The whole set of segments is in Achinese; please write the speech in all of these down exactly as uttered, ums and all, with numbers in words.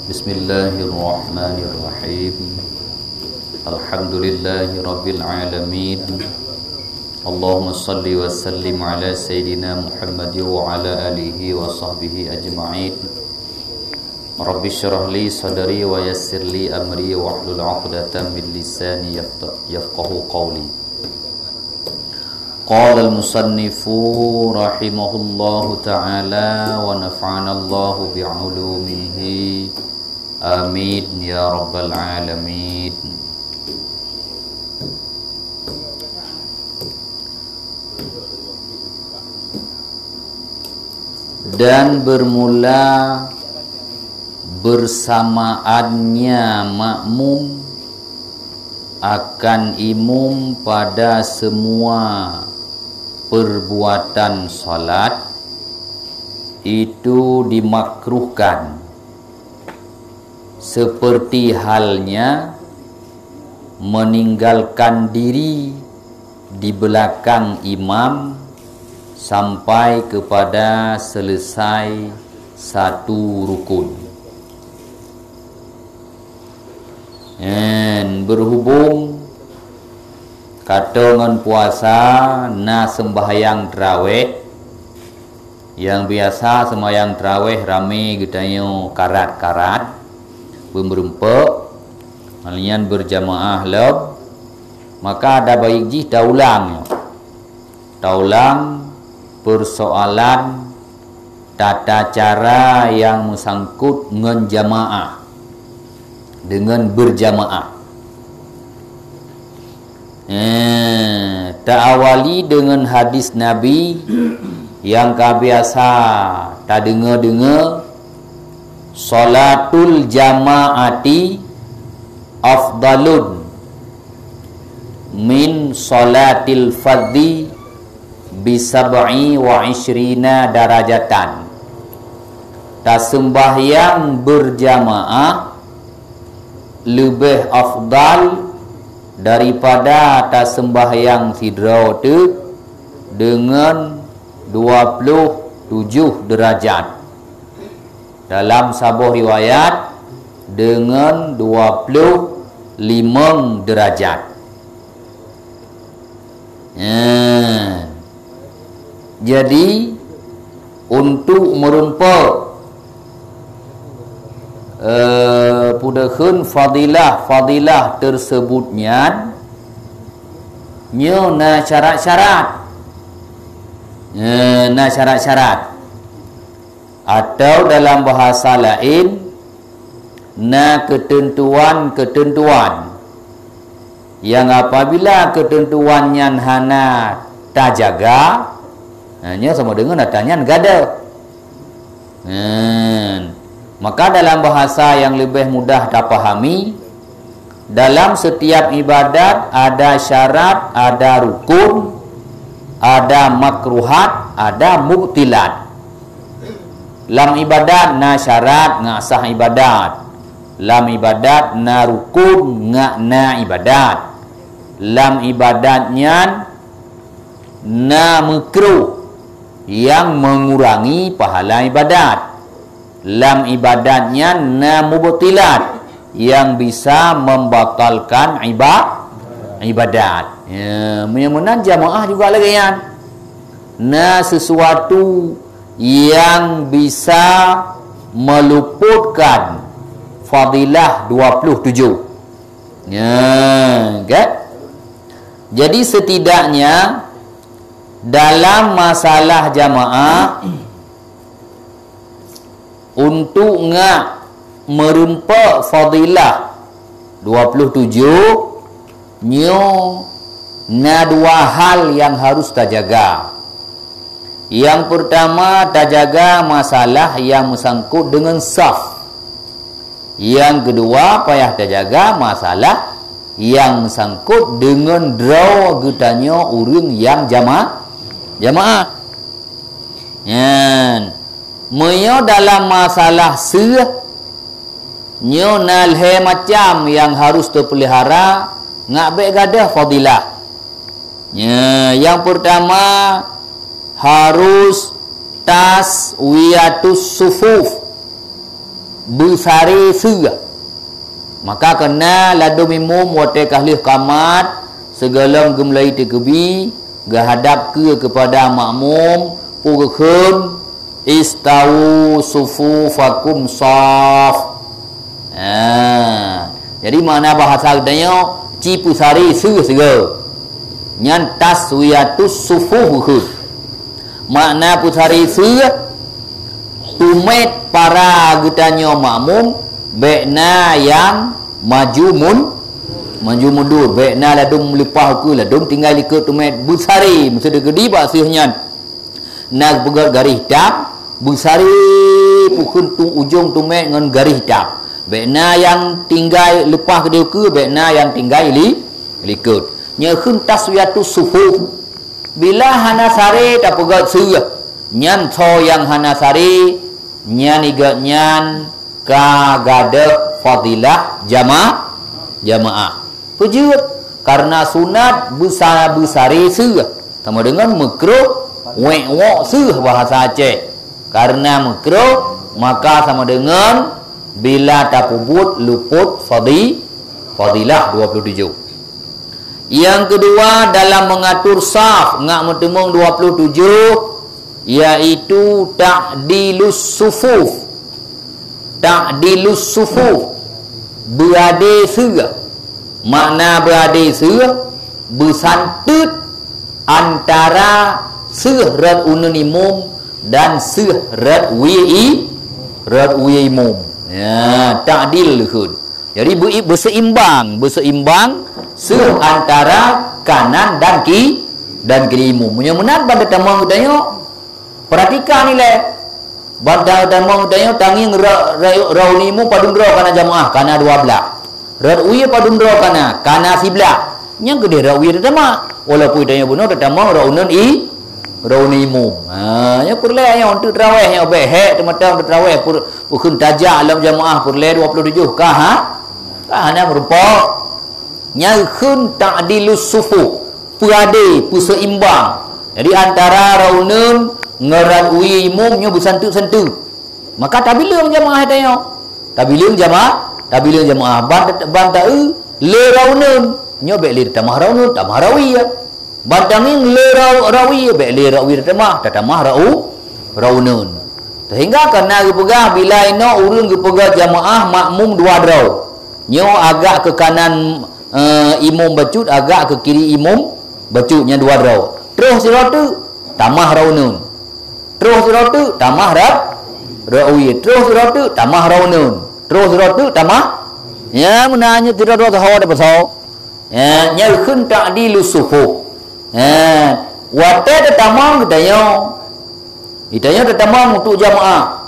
Bismillahirrahmanirrahim. Alhamdulillahirabbil alamin. Allahumma shalli wa sallim ala sayyidina Muhammad wa ala alihi wa sahbihi ajma'in. Rabbi shrah li sadri wa yassir li amri wahlul 'uqdatam min lisani yafqa-, yafqahu qawli. Qala al-musannifu rahimahullahu ta'ala wa nafa'anallahu bi'ulumihi. Amin ya rabbal alamin. Dan bermula bersamaannya makmum akan imum pada semua perbuatan salat, itu dimakruhkan, seperti halnya meninggalkan diri di belakang imam sampai kepada selesai satu rukun. Nyan, berhubung ka tô ngon puasa na sembahyang tarawih, nyang biasa sembahyang tarawih ramé geutanyoe karat-karat, beumeureumpok, nyan berjamaah lom, maka ada baik jih taulang nyoe. Taulang persoalan tata cara nyang meusangkut ngon jamaah, deungon berjamaah. Eh, taawali deungon hadis Nabi nyang ka biasa tadeungoe-deungoe, "Salatul jama'ati afdalun min salatil fadzi bi sab'i wa 'ishrina darajatan." Taseumbahyang beurjamaah leubeh afdal daripada taseumbahyang sidroe teuk deungon dua ploh tujoh deurajat. Dalam saboh riwayat, deungon dua ploh limong deurajat. Nyan. Jadi, untuk meureumpok, eh, peue kheun fadilah-fadilah tersebut nyan, nyoe na syarat-syarat. Eh, na syarat-syarat. Atau dalam bahasa laén, na keuteuntuan-keuteuntuan nyang apabila keuteuntuan nyan hana tajaga, na nyoe sama deungon atra nyan gadôh. Nyan. Maka dalam bahasa nyang leubeh mudah tapahami, dalam setiap ibadat ada syarat, ada rukun, ada makruhat, ada mubtilat. Lam ibadat na syarat ngat sah ibadat. Lam ibadat na rukun ngat na ibadat. Lam ibadat nyan na meukruh nyang mengurangi pahala ibadat. Lam ibadat nyan na mubtilat nyang bisa membatalkan iba-, ibadat. Ya, meunyoe meunan jamaah juga lagée nyan. Na sesuatu yang bisa meluputkan fadilah dua puluh tujuh. Ya, kan? Jadi setidaknya dalam masalah jamaah, untuk ngak meureumpok fadilah dua puluh tujuh, nyoe na dua hal nyang harus tajaga. Nyang peurtama, tajaga masalah nyang meusangkot deungon saf. Nyang keudua, payah tajaga masalah nyang meusangkot deungon droe geutanyoe ureuëng nyang jama-, jamaah. Nyan, meunyoe dalam masalah seuh, nyoe na lhée macam nyang harus teupeulihara ngak bék gadôh fadilah. Nyoe, nyang peurtama, harus taswiyatus sufuf. beusaré seuh. Maka keunan ladôm imum watée ka lheueh kamat, sigohlom geumeulayeue teukeubie, geuhadab keue keupada makmum, peue geukheun, "Istawu sufufakum shaf." Ha. Jadi makna bahasa geutanyoe, ci peusaré seuh sigoe. Nyan taswiyatus sufuf geukheun. Makna peusaré seuh, tumét para geutanyoe makmum, bék na nyang maju mun-, maju mundur, bék na ladôm leupah ukeue, ladôm tinggai likot tumét, beusaré, meusideukeudi bak seuh nyan. Na geupeugét garéh hitam, beusaré peue kheun tu ujong tumét ngon garéh hitam. Bék na nyang tinggai leupah keudéh ukeue, bék na nyang tinggai li-, likot. Nyan kheun taswiyatus sufuf. Bila hana saré tapeugét seuh, nyan soe nyang hana saré, nyan igét nyan ka gadôh fadilah jama-, jamaah. Peue jeuet? Karena sunat beusa-, beusaré seuh, sama dengan meukruh wék-wok seuh bahasa Aceh. Karena meukruh, maka sama dengan bila tapeubuet luput fadi-, fadilah dua puluh tujuh. Nyang keudua, dalam mengatur saf, ngat meuteumeung dua puluh tujuh, yaitu ta'dilus sufuf. Ta'dilus sufuf, beuadé seuh. Makna beuadé seuh, beusanteut antara seuh rot uneun imum dan seuh rot wie i-, rot wie imum. Ya, ta'dil geukheun. Jadi, beu-, beuseimbang, beuseimbang seuh antara kanan dan ki-, dan kiri imum. Meunyoe meunan ban tatamong geutanyoe, perhatikan ilée. Ban tatamong geutanyoe tangieng ra-, ra-, rot uneun imum padum droe kana jamaah, kana dua blaih. Rot wie padum droe kana, kana siblaih. Nyang keudeh rot wie tatamah. Walaupun geutanyoe bunoe tatamong rot uneun i-, rot uneun imum. Ha, nyoe peureulée nyoe untuk tarawéh nyoe bék hék teumatang untuk tarawéh pur-, Peue kheun tajak lam jamaah peureulée dua puluh tujuh ka ha-, ka hana meurumpok. Nyan kheun ta'dilus sufuf, peuadé, peuseimbang. Jadi antara rot uneun ngon rot wie imum nyoe beusanteut-santeut. Maka tabileueng jamaah tanyoe. Tabileueng jamaah, tabileueng jamaah ban, ban ta-, eu, lé rot uneun. Nyoe bék lé tamah rot uneun, tamah rot wie. Ban tangieng lé rot-, rot wie, bék lé rot wie tatamah, tatamah rot u-, rot uneun. Sehingga kana geupeugah bila inoe ureuëng geupeugah jamaah makmum dua droe. Nyoe agak keu kanan, eh, imum bacut, agak keu kiri imum bacut, nyan dua droe. Troh sidroe teuk, tamah rot uneun. Troh sidroe teuk, tamah rot, rot wie. Troh sidroe teuk, tamah rot uneun. Troh sidroe teuk, tamah. Ya, meunan nyoe sidroe-droe saho deh pasoe. Eh, nyan kheun ta'dilus sufuf. Eh, watée tatamong geutanyoe. Geutanyoe tatamong untuk jamaah.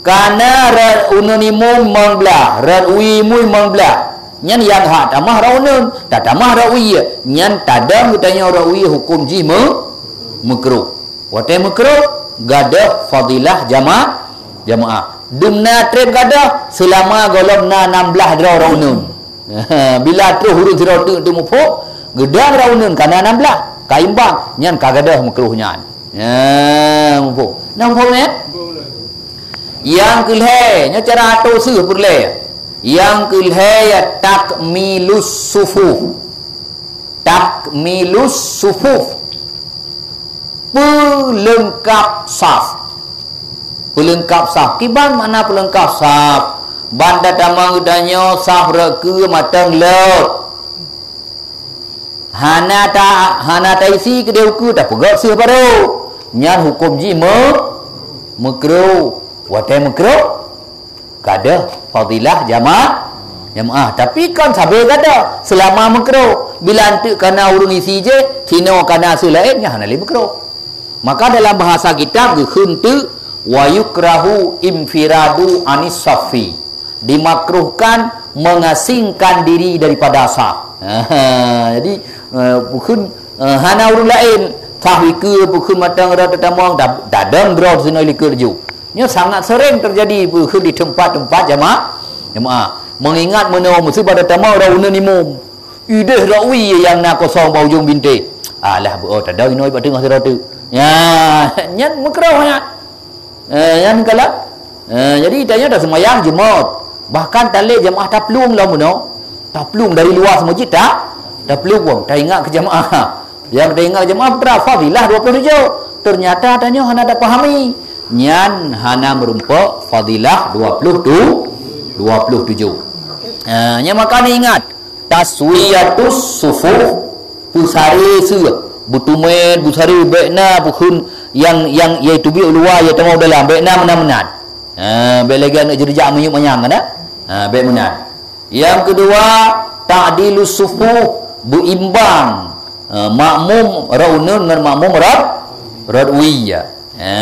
Kana rot uneun imum limong blaih, rot wie imum limong blaih. Nyan nyang hak tamah rot uneun, tatamah rot wie. Nyan tadong geutanyoe rot wie huköm jih meu-, meukruh. Watée meukruh, gadôh fadilah jama-, jamaah. Dumna treb gadôh, seulama gohlom na nam blaih droe rot uneun. Bila troh ureuëng sidroe teuk teumuphom, geudang rot uneun ka na nam blaih, ka imbang, nyan ka gadôh meukruh nyan. Nyan muphom. Na muphom nyan? Nyang keu lhée, nyoe cara atô seuh peureulée. Nyang keu lhée ya takmilus sufuf. Takmilus sufuf. Peuleungkap saf. Peuleungkap saf. Kiban makna peuleungkap saf? Ban tatamong geutanyoe saf rot keue mantong lheueh. Hana ta-, hana taisi keudeh ukeue tapeugét seuh barô. Nyan huköm jih meu-, meukruh. Watée meukruh, gadôh fadilah jama-, jamaah. Tapi kon sabe gadôh, seulama meukruh. Bila eunteuk kana ureuëng isi jih, sinoe kana seuh laén, nyan hana lé meukruh. Maka dalam bahasa kitab geukheun teuk, "Wa yukrahu infiradu anis saffi." Dimakruhkan mengasingkan diri daripada saf. Jadi, eh, bukon, eh, hana ureuëng laén saf ikeue bukon mantong rot tatamong, ta-, tadong droe sinoe likot ju. Nyoe sangat sering terjadi bukon di tempat-tempat jama-, jamaah. Mengingat meunoe meusi pada tamong rot uneun imum. Ideh rot wie nyang na kosong bak ujong bintéh. Alah, beu-, oh, tadong inoe bak teungoh sidroe teuk. Ya, nyan meukruh nyan. Eh, nyan kalak. Eh, jadi tanyoe taseumayang jeumot. Bahkan talé jamaah taplueng lom bunoe. Taplueng dari luwa seumeujid ta, taplueng. Taingat keu jamaah. Nyang taingat keu jamaah putra fadilah dua puluh tujoh. Ternyata tanyoe hana tapahami. Nyan hana meurumpok fadilah dua puluh tu, dua puluh tujoh. Eh, nyang maka ingat, taswiyatus sufuf, peusaré seue, beutumet, beusaré, bék na peukheun nyang, nyang, nyang teubiet u luwa, nyang tamong u dalam, bék na meunan-meunan. Ha, bék lagée aneuk jeurijak miyueb manyang, kan, eh? Ha, bék meunan. Nyang keudua, ta'dilus sufuf, beuimbang, ha, makmum rot uneun ngon makmum rot, rot wie. Ha,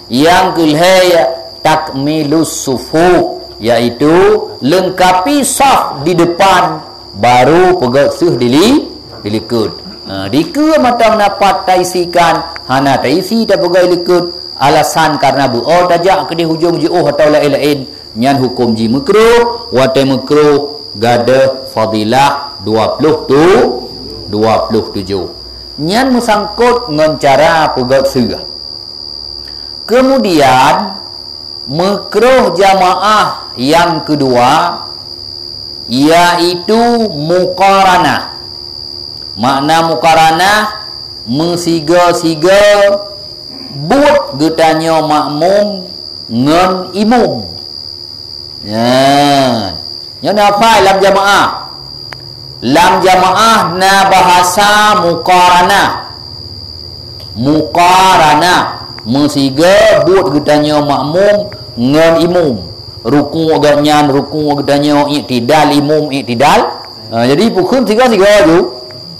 nyang keulhée, takmilus sufuf, yaitu leungkapi saf di depan, baru peugét seue di li-, di likot. Ha, dikeue mantong na pat taisikan, hana taisi tapeugét likot, alasan karena beu-o tajak keudeh ujong jiôh atawa laén-laén, nyan huköm jih meukruh, watée meukruh gadôh fadilah dua puluh tu, dua puluh tujoh. Nyan meusangkot ngon cara peugét seue. Keumudian, meukruh jamaah nyang keudua, yaitu muqaranah. Makna muqaranah, meusigoe-sigoe buet geutanyoe makmum ngon imum. Nyan. Nyoe na phai lam jamaah. Lam jamaah na bahasa muqaranah. Muqaranah, meusigoe buet geutanyoe makmum ngon imum. Rukuk gobnyan, rukuk geutanyoe, iktidal imum, iktidal. Ha, jadi peukheun sigoe-sigoe ju.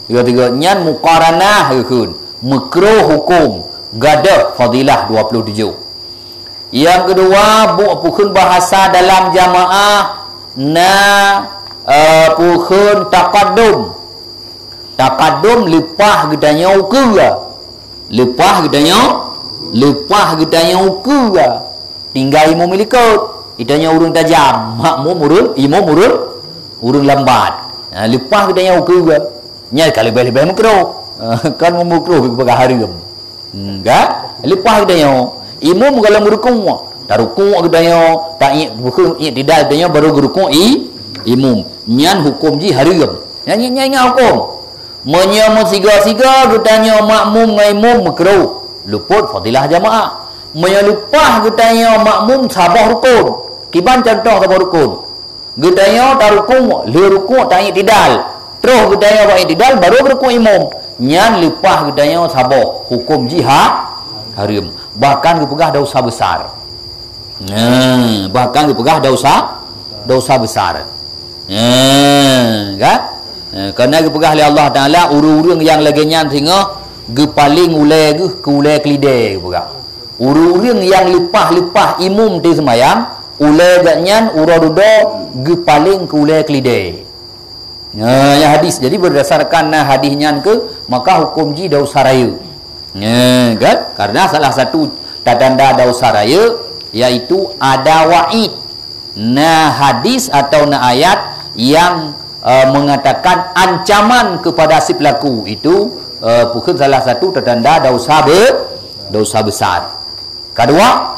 Sigoe-sigoe nyan muqaranah geukheun. Meukruh huköm, gadôh fadilah dua puluh tujoh. Nyang keudua, buet peukheun bahasa dalam jamaah na, eh, peukheun taqaddum. Taqaddum leupah geutanyoe u keue. Leupah geutanyoe, leupah geutanyoe u keue. Tinggai imum i likot. Geutanyoe ureuëng tajam, makmum ureuëng, imum ureuëng, ureuëng lambat. Ha, leupah geutanyoe u keue. Nyan ka leubeh-leubeh meukruh. Ha, kon meukruh geupeugah hareuem. Hmm, kan? Leupah geutanyoe, imum goh lom meurukuk. Tarukuk geutanyoe, ta-, peukheun iktidal geutanyoe baru geurukuk i, imum. Nyan huköm jih hareuem. Nyan, nyan, nyan ingat huköm. Meunyoe meusigoe-sigoe geutanyoe makmum ngon imum meukruh, luput fadilah jamaah. Meunyoe leupah geutanyoe makmum saboh rukun. Kiban cuntoh saboh rukun. Geutanyoe tarukuk, lheueh rukuk taiktidal. Troh geutanyoe bak iktidal, baru geurukuk imum. Nyan leupah geutanyoe saboh, huköm jih ha-, hareuem. Bahkan geupeugah dosa besar. Nah, bahkan geupeugah dosa, dosa besar. Nah, kan? Nah, karena geupeugah lé Allah Taala, ureuëng-ureuëng nyang lagée nyan singoh geupaleng ulée geuh keu ulée keulidée, geupeugah. Ureuëng-ureuëng nyang leupah-leupah imum teuseumayang, ulée gobnyan uroe dudoe geupaleng keu ulée keulidée. Nah, nyang hadis. Jadi, berdasarkan na hadis nyan keuh, maka huköm jih dosa rayeuk. Nah, kan? Karena salah satu tatanda dosa rayeuk, yaitu ada waid. Na hadis atau na ayat yang, eh, mengatakan ancaman kepada si pelaku itu, eh, bukan salah satu tatanda dosa be-, dosa besar. Kedua,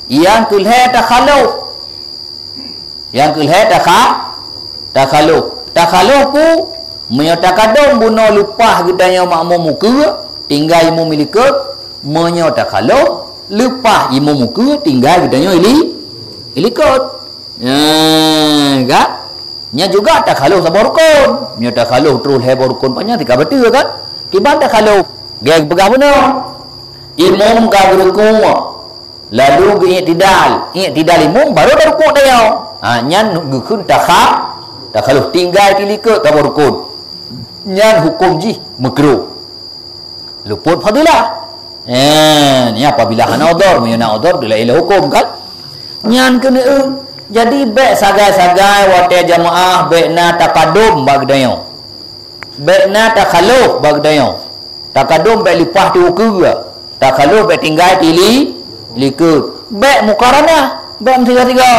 nyang keulhée takhaluf. Nyang keulhée takha-, takhaluf. Takhaluf pu, meunyoe takadom bunoe leupah geutanyoe makmum u keue, tinggai imum i likot, meunyoe takhaluf, leupah imum u keue, tinggai geutanyoe i li-, i likot. Nyan, kan? Nyan juga takhaluf saboh rukun. Nyoe takhaluf troh lhée boh rukun, panyang tika beutôi, kan? Kiban takhaluf. Gét peugah bunoe. Imum ka geurukuk. Lalu geuiktidal. Iktidal imum, baru tarukuk tanyoe. Ha, nyan geukheun takha-, takhaluf, tinggai di likot saboh rukun. Nyan huköm jih meukruh. Luput fadilah. Eh, ni apabila hana udhur, meunyoe na udhur, dia lain huköm, kan? Nyan keuneuk, jadi bék sagai-sagai watée jamaah bék na takadom bak geutanyoe. Bék na takhaluf bak geutanyoe. Takadom bék leupah ti u keue. Takhaluf bék tinggai ti li-, likot. Bék mukaranah, bék meusigoe-sigoe.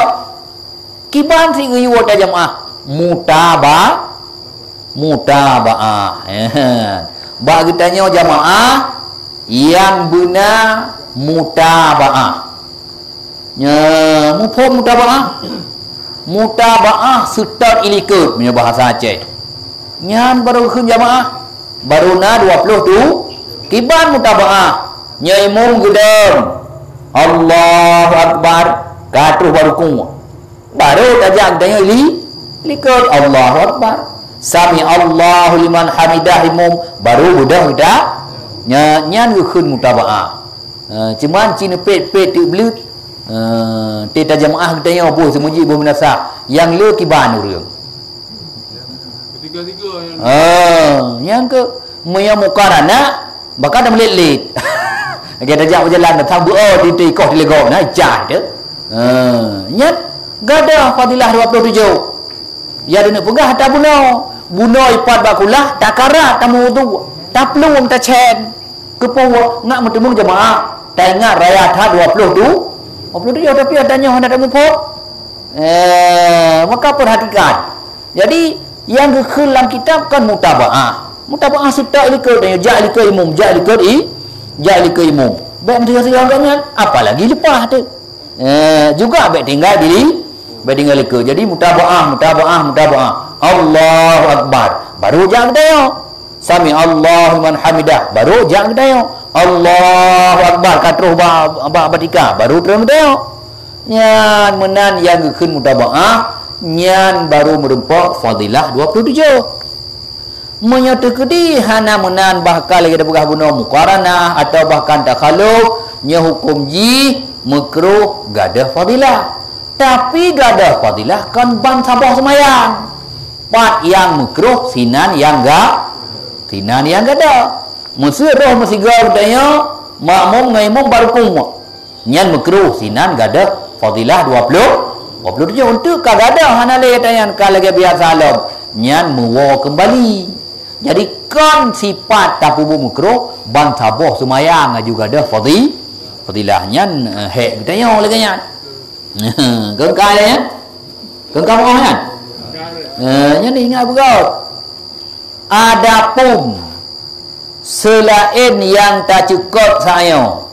Kiban si geuyue watée jamaah? Mutaba-, mutabaah. Bak geutanyoe jamaah nyang beuna mutabaah. Nya, muphom mutabaah. Mutabaah seutôt ilikot, meunyoe bahasa Aceh. Nyan barô geukheun jamaah. Barô na dua ploh tu, kiban mutabaah. Nyoe imum geudong. Allahu Akbar. Ka troh barô rukuk. Barô tajak geutanyoe li-, likot. Allahu Akbar. Sami Allahu liman hamidah imum. Barô beudôh geuta. Nya, nyan geukheun mutabaah. Eh, cuman ci neupet-pet teuk bleut. Eh, teuh tajamaah geutanyoe boh seumeujid boh meunasah. Nyang le kiban ureuëng. Tiga-tiga yang Ah, nyang ke meunyoe mukaranah, baka dah melet-let. Lagèe tajak beujalan datang beu oh di ikoh di legok na jah tu. Ah, nyan gadoh fadilah dua puluh tujuh. Ya deuneuek peugah tabunoe. Bunoe ipat bak kulah, takarat tameuwudu, taplueng tacen. Keupeue ngak meuteumong jamaah, taingat raya that dua puluh tu, dua puluh tujuh tapi ada nyoe hana tamuphom. Eh, maka perhatikan. Jadi, nyang geukheun lam kitab kan mutabaah. Mutabaah seutôt ilikot, jak ilikot imum, jak ilikot i, jak ilikot imum. Bèk meusigoe-sigoe gobnyan, apalagi leupah tu. Eh, juga bèk tinggai diri, bèk tinggai likot. Jadi mutabaah, mutabaah, mutabaah. Allahu Akbar. Baru jak geutanyoe. Sami Allahu liman hamidah. Baru jak geutanyoe. Allahu Akbar. Ka troh ba, ba, batika. Baru troh geutanyoe. Nyan meunan nyang geukheun mutabaah, nyan baru meureumpok fadilah dua puluh tujuh. Meunyoe teukeudi hana meunan, bahkan lagèe tapeugah bunoe mukaranah atau bahkan takhaluf, nyoe huköm jih meukruh gadoh fadilah. Tapi gadoh fadilah kon ban saboh seumayang. Pat nyang meukruh sinan nyang ga-, sinan nyang gadoh. Meuseu roh meusigoe geutanyoe makmum ngon imum barô rukuk. Nyan meukruh sinan gadoh fadilah dua puluh, dua puluh tujuh. Untuk ka gadoh hana lé tanyan ka lagèe biasa lom, nyan meuwoe keumbali. Jadi kon sipat tapeubuet meukruh ban saboh seumayang aju gadoh fadi-, fadilah nyan, eh, hék geutanyoe lagèe nyan. Kon ka lé nyan? Kon ka meu'oh nyan? Eh, nyan ingat beugöt. Adapun seulaén nyang taceukot sayoe,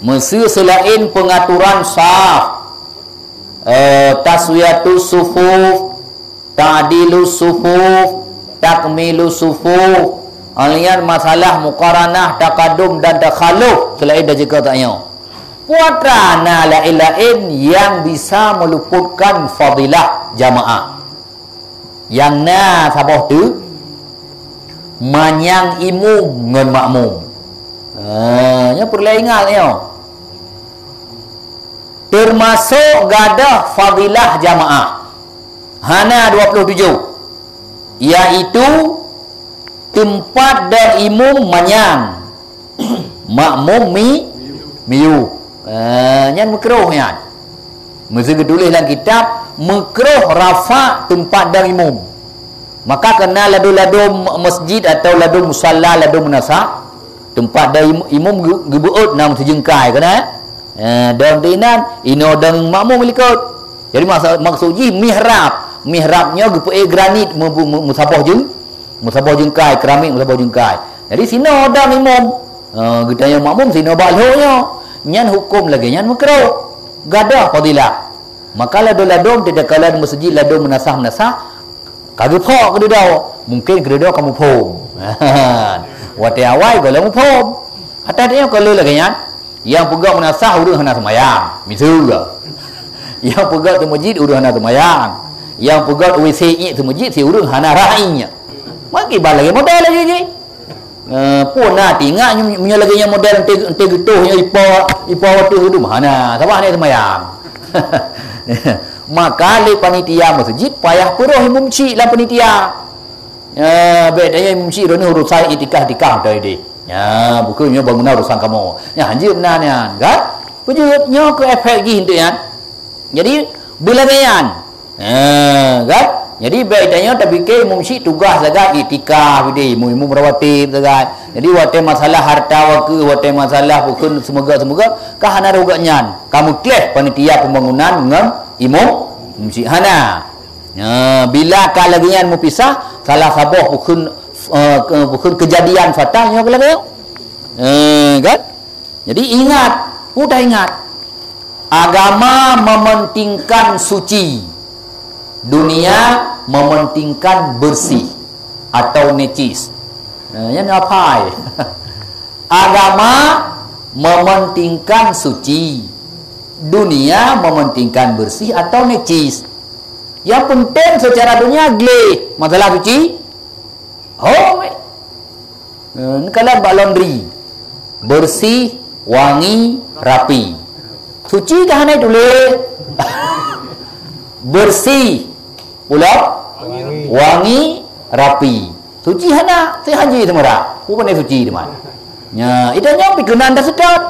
meuseu seulaén peungaturan saf, eh, taswiyatus sufuf, ta'dilus sufuf, takmilus sufuf, alian masalah mukaranah, takadum dan takhaluf, seulaén taceukot sayoe. Puatra na laén-laén nyang bisa meuluputkan fadilah jamaah. Nyang na saboh teuk, manyang imum ngon makmum. Ha, nyoe peureulèe ingat nyoe. Teumasok gadoh fadilah jamaah. Hana dua puluh tujuh, yaitu teumpat dong imum manyang, makmum mi-, miyueb. Eh, nyan meukruh nyan. Meuseu geutuléh lam kitab, meukruh rafa' teumpat dong imum. Maka keunan ladôm-ladôm masjid atau ladôm musalla, ladôm meunasah, teumpat dong im-, imum geu-, geubeuôt na meusijeungkai keunan, eh? Eh, dong di inan, inoe dong makmum likot. Jadi, maksa-, maksud jih mihrab. Mihrab nyoe geupeuék granit meu-, meu-, meusaboh jeung-, meusaboh jeungkai, keramik meusaboh jeungkai. Jadi, sinoe dong imum. Eh, geutanyoe makmum sinoe bak lhok nyoe. Nyan huköm lagèe nyan meukruh. Gadoh fadilah. Maka ladôm-ladôm teuka ladôm masjid, ladôm meunasah-meunasah, ka geuphok keududoe. Mungken keududoe ka muphom. Watèe awai gohlom muphom. Atas nyoe ka lheueh lagèe nyan. Nyang peugah meunasah ureueng hana seumayang, miseue. Nyang peugah teumeujid ureueng hana seumayang. Nyang peugah W C iek teumeujid si ureueng hana rai nyan. Meukiban lagèe model lagèe jih. Eh, pun na tingak nyoe, meunyoe lagèe nyoe model ente, ente geutoh nyoe ipo, ipo watèe hidum hana, sabab hana seumayang. Maka lé panitia meuseujid payah peuroh imum chik lam panitia. Ya, bèk tanya imum chik droeneuh urusan itikaf-itikaf tadi. Ya, bukan nyoe bangunan urusan kamoe. Ya, hanjeuet na nyan, kan? Peujeuet nyoe keu efek jih untuk nyan. Jadi, beulagèe nyan. Ha, kan? Jadi, bèk tanyoe tapike imum chik tugaih sagai iktikaf, bidé, imum-imum rawatib sagai. Jadi, watèe masalah harta wakeuh, watèe masalah bukon seumeuga-seumeuga, ka hana rhot gobnyan. Ka meukleh panitia pembangunan ngon imum, imum chik hana. Ha, bila ka lagèe nyan meupisah, salah saboh bukon, eh, ke-, bukon keujadian fatal nyoe lagèe nyoe. Eh, kan? Jadi ingat, mudah ingat. Agama mementingkan suci, dunia mementingkan bersih atau necis. Eh, nyan apai? Agama mementingkan suci, dunia mementingkan bersih atau necis. Yang penting secara dunia gleh, masalah suci, ho, eh, ni kalau bak laundry, bersih, wangi, rapi. Suci kah hana tuléh? Bersih, pula wangi, rapi. Suci hana, si haji seumara. Bukan suci teman. Nya, itu nyoe pi keunan dah sedap.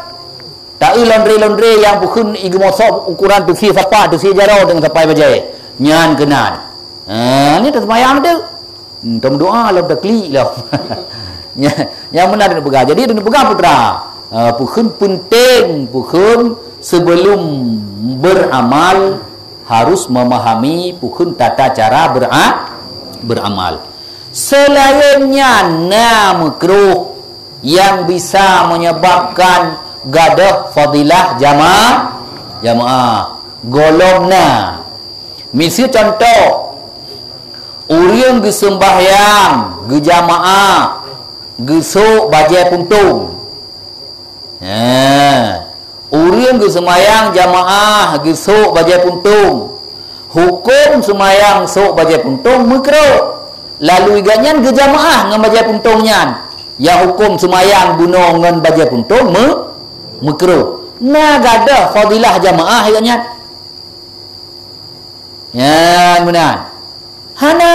Taeu laundry-laundry nyang bukon igeumosok ukuran tusie sapa, tusie jaroe deungon sapai bajée. Nyan keunan. Ha, ni teuseumayang tu. Hmm, tom doa lom teuklik lom. Nya, nyang meunan neupeugah. Jadi neupeugah putra. Ha, bukon penting, bukon sebelum beramal harus memahami bukon tata cara bera-, beramal. Seulaén nyan na meukruh nyang bisa menyebabkan gadôh fadilah jama-, jamaah. Gohlom na. Miseue contoh, ureuëng geuseumbahyang, geujamaah, geusok bajée puntông. Ha. Ureuëng geuseumayang jamaah geusok bajée puntông. Huköm seumayang sok bajée puntông meukruh. Lalu gobnyan geujamaah ngon bajée puntông nyan. Ya huköm seumayang bunoe ngon bajée puntông meu-, meukruh. Na gadôh fadilah jamaah gobnyan. Nyan meunan. Hana.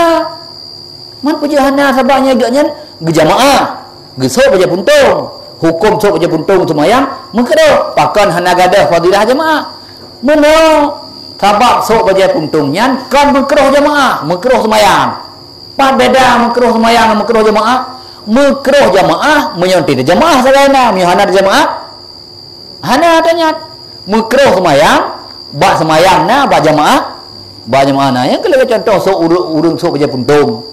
Man peujeuet hana, sabab nyan gobnyan geujamaah, geusok bajée puntông. Huköm sok bajée puntông seumayang meukruh, pakon hana gadôh fadilah jamaah. Meunoe, sabab sok bajée puntông nyan kon meukruh jamaah, meukruh seumayang. Pat beda meukruh seumayang ngon meukruh jamaah? Meukruh jamaah meunyoe teuh jamaah sagai na, meunyoe hana jamaah, hana tanyat. Meukruh seumayang, bak seumayang na, bak jamaah, bak jamaah na. Nyang keu lagée contoh, sok ureuëng, ureuëng sok bajée puntông.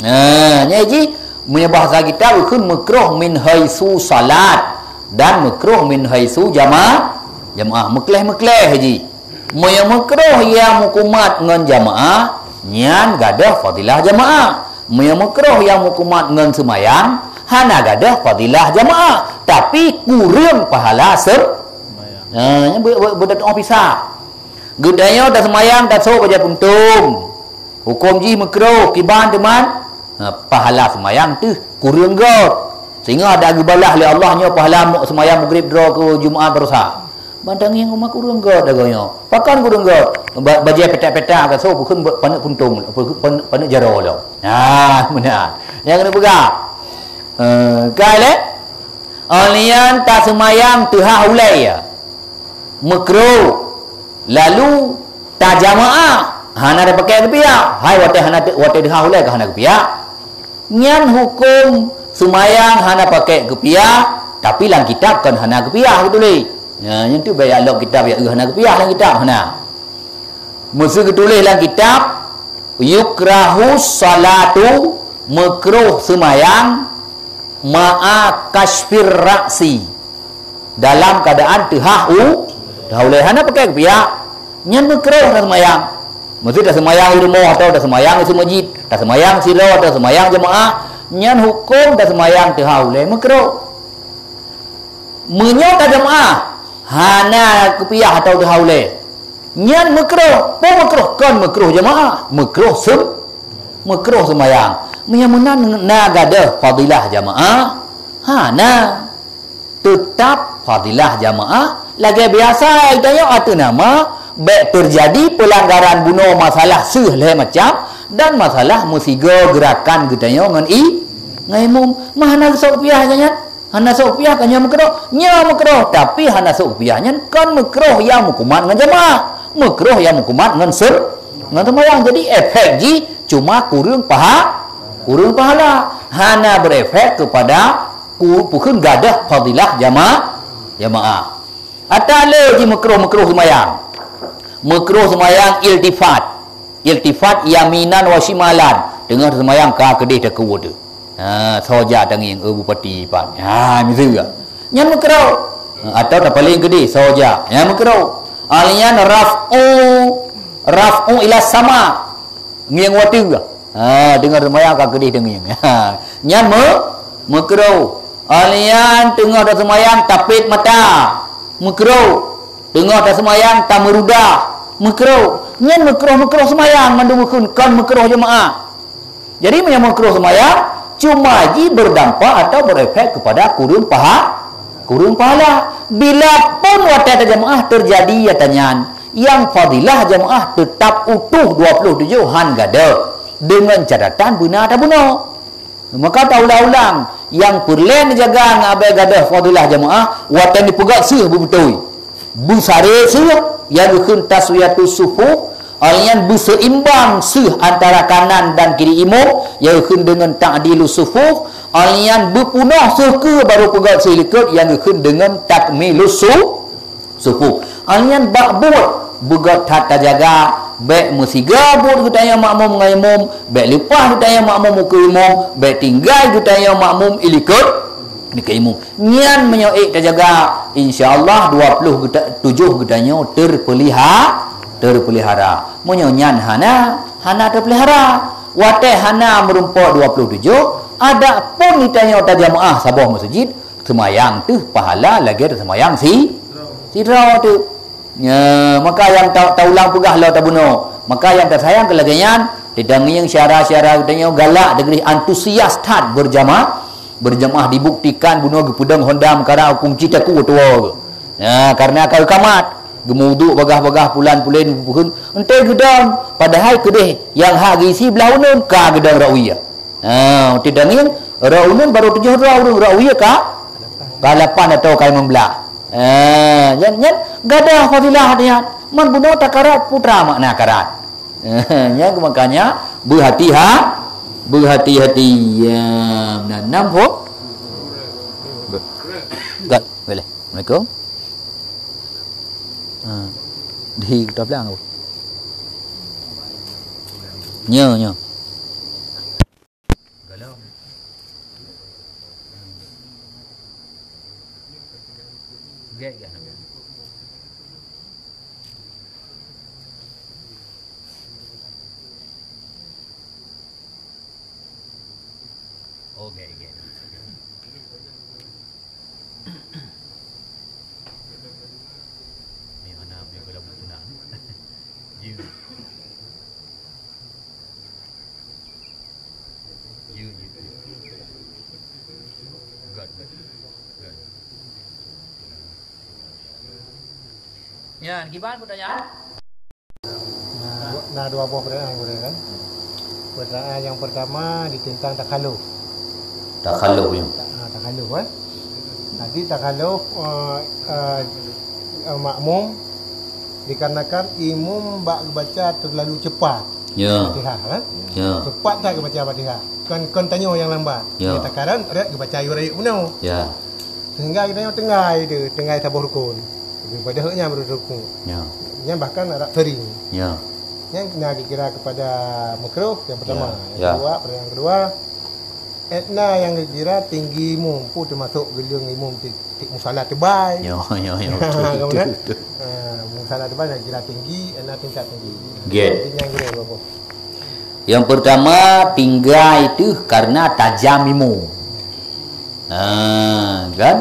Ha, nyan jih, meunyoe bahasa kita bukon meukruh min haitsu salat dan meukruh min haitsu jama-, jamaah. Meukleh-meukleh jih. Meunyoe meukruh nyang meukumat ngon jamaah, nyan gadôh fadilah jamaah. Meunyoe meukruh nyang meukumat ngon seumayang, hana gadôh fadilah jamaah, tapi kureueng pahala seu-, ha, nyan be-, be-, beudatoe pisah. Geutanyoe taseumayang tasok bajée puntông. Huköm jih meukruh, kiban teuma, ha, pahala seumayang teuh kureueng göt. Sehingga hana geubalah lé Allah nyoe pahala mu-, seumayang Maghrib droe keu Jumaat baroesa. Ban tangieng umat kureueng göt dagoe nyoe. Pakon kureueng göt? Ba-, bajée peta-peta ka soe bukon ba-, paneuk puntông, pu-, pan-, paneuk jaroe lom. Nah, meunan. Nyang keuneuk peugah. Eh, ka lé? Óh lheueh nyan taseumayang teuhah ulée. Meukruh. Lalu tajamaah. Hana tapakék keupiah. Hai watée hana te-, watée teuhah ulée ka hana keupiah. Nyan huköm seumayang hana pakék keupiah, tapi lam kitab kon hana keupiah geutuléh. Nya, nyan tu bèk jak lok kitab jak eu hana keupiah lam kitab, hana. Meuseu geutuléh lam kitab, yukrahu salatu, meukruh seumayang, ma'a kasyfir ra'si. Dalam keuadaan teuhah u-, teuhah ulée hana pakék keupiah, nyan meukruh taseumayang. Meuseu taseumayang di rumoh atawa taseumayang di meuseujid, taseumayang sidroe, taseumayang jeumaáh, nyan huköm taseumayang teuhah ulée meukruh. Meunyoe tajeumaáh hana keupiah atawa teuhah ulée, nyan meukruh. Peue meukruh? Kon meukruh jeumaáh, meukruh seu-, meukruh seumayang. Meunyoe meunan na gadôh fadilah jeumaáh? Hana. Teutab fadilah jamaah lagée biasa geutanyoe ateueh nama bék teujadi peulanggaran bunoe masalah seuh lhée macam dan masalah meusigoe geurakan geutanyoe ngon i-, ngon imum. Mah hana sok piah nyan, hana sok piah ka nyoe meukroh, nyoe meukroh, tapi hana sok piah nyan kon meukroh nyang meukumat ngon jamaah, meukroh nyang meukumat ngon sem-, ngon seumayang. Jadi efek jih cuma kureueng paha-, kureueng pahala, hana berefek kepada ku-, pukheun gadôh fadilah jama-, jamaah. Ata le jih meukroh-meukroh seumayang. Meukroh seumayang iltifat. Iltifat yaminan wa shimalan. Teungoh seumayang ka keudeh takue teuh. Ha, soe jak tangieng, eh, bupati pat. Ha, miseue. Nyan meukroh. Atau tapaleng keudeh, soe jak. Nyan meukroh. Alian raf'u, raf'u ila sama. Ngieng watèe. Ha, deungon seumayang ka keudeh teungieng. Ha, nyan me-, meukruh. Alian teungoh taseumayang tapet mata. Meukruh. Teungoh taseumayang tameurudah. Meukruh. Nyan meukruh-meukruh seumayang mandum bukon, kon meukruh jeumaah. Jadi, meunyoe meukruh seumayang, cuma jih berdampak atau berefek kepada kureueng paha-, kureueng pahala. Bila pun watèe tajamaah terjadi nyata nyan, nyang fadilah jamaah tetap utuh dua puluh tujoh han gadôh, deungon catatan beuna tabunoe. Maka taulang-ulang, nyang peureulèe neujaga ngon abèe gadôh fadilah jamaah, watèe neupeugöt seuh beubeutôi. Beusaré seuh, nyang geukheun taswiyatus sufuf, alian beuseimbang seuh antara kanan dan kiri imum, nyang geukheun deungon ta'dilus sufuf, alian beupeunoh seuh keue barô peugöt seuh likôt, nyang geukheun deungon takmilus su-, sufuf. Alian bak buet, beugöt that tajaga, bèk meusiga buet geutanyoe makmum ngon imum, bèk leupah geutanyoe makmum ukeue imum, bèk tinggai geutanyoe makmum ilikôt di keu imum. Nyan meunyoe ék tajaga, insya Allah dua puluh geuta-, tujoh geutanyoe terpeliha-, terpelihara. Meunyoe nyan hana, hana terpelihara. Watèe hana meurumpok dua puluh tujoh, adak pun geutanyoe tajamaah saboh meuseujid, seumayang teuh pahala lagèe taseumayang si-, sidroe teuh. Ya, maka nyang ta-, taulang peugah lom tabunoe. Maka nyang tasayang keu lagèe nyan, ditangieng syedara-syedara geutanyoe galak, deugrih antusias that berjamaah, berjamaah dibuktikan bunoe geupeudong honda meukarat kunci takue tuwoe. Ya, karena ka geukamat, geumuduk bagah-bagah pulan-pulen, enteuk geudong, padahai keudeh nyang hak geuisi blah uneuen ka geudong rot wie. Ha, ditangieng, rot uneuen barô tujoh droe ureueng, rot wie ka, ka lapan atau ka limong blah. Ha, nyan, nyan gadôh fadilah nyan. Man bunoe takarat putra makna karat. Nyan makanya berhati-ha-, berhati-hati. Ya, nah, enam pun. Gat, boleh. Assalamualaikum. Ha. Di Kota Blang apa? Nyo, nyo. Galom. Gèt, gèt. Oh, gèt, gèt. Ni mana punya kalau pun nak. You. You, you, you. Good, good. Good. Nyan, kiban pertanyaan? Nah, du-, nah, dua boh pertanyaan gurèe kan. Pertanyaan yang pertama di tentang takhaluf. Takhaluf, ya. Ta-, ah, takhaluf, eh. Tadi takhaluf, eh, eh, eh, makmum dikarenakan imum bak baca terlalu cepat. Ya. Fatihah, kan? Ya. Cepat that geubaca Fatihah. Kon, kon tanyoe nyang lambat. Ya. Nyata karan rot geubaca ayat-ayat bunoe. Ya. Sehingga geutanyoe tinggai tu, tinggai saboh rukun. Padahai nyan baru rukun. Ya. Nyan bahkan rot sering. Ya. Nyan na geukira kepada makruh yang pertama. Ya. Yang kedua, pertanyaan kedua, Etna nyang geukira tinggi imum, peue teumasok geuleueng imum ti-, ti-, musala teubai. Yo, yo, yo, betul, betul, betul. Ha, musala teubai nyang kira tinggi, etna tingkat tinggi. Gèt. Jadi nyang kira berapa? Yang pertama, tinggai teuh karena tajam imum. Ha, kan?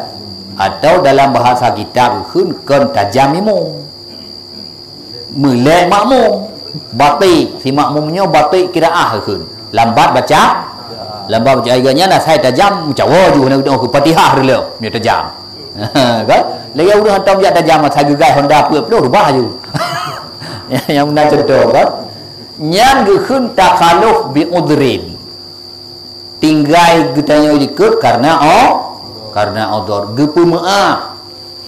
Atau dalam bahasa kitab kheun kon tajam imum. Meulek makmum. Batik, si makmum nyoe batik kiraah kheun. Lambat baca, lambat baca. Ayat nyan asai tajam, meucawa ju hana geudoh keu Fatihah reuloh, nyoe tajam. Kan? Lagèe ureueng hantom jak tajam, asai geugai honda peuet ploh rubah ju. Nyang meunan contoh, kan? Nyan geukheun takhaluf bi udhrin. Tinggai geutanyoe likot karena o-, karena udhur. Geupeumeu'ah.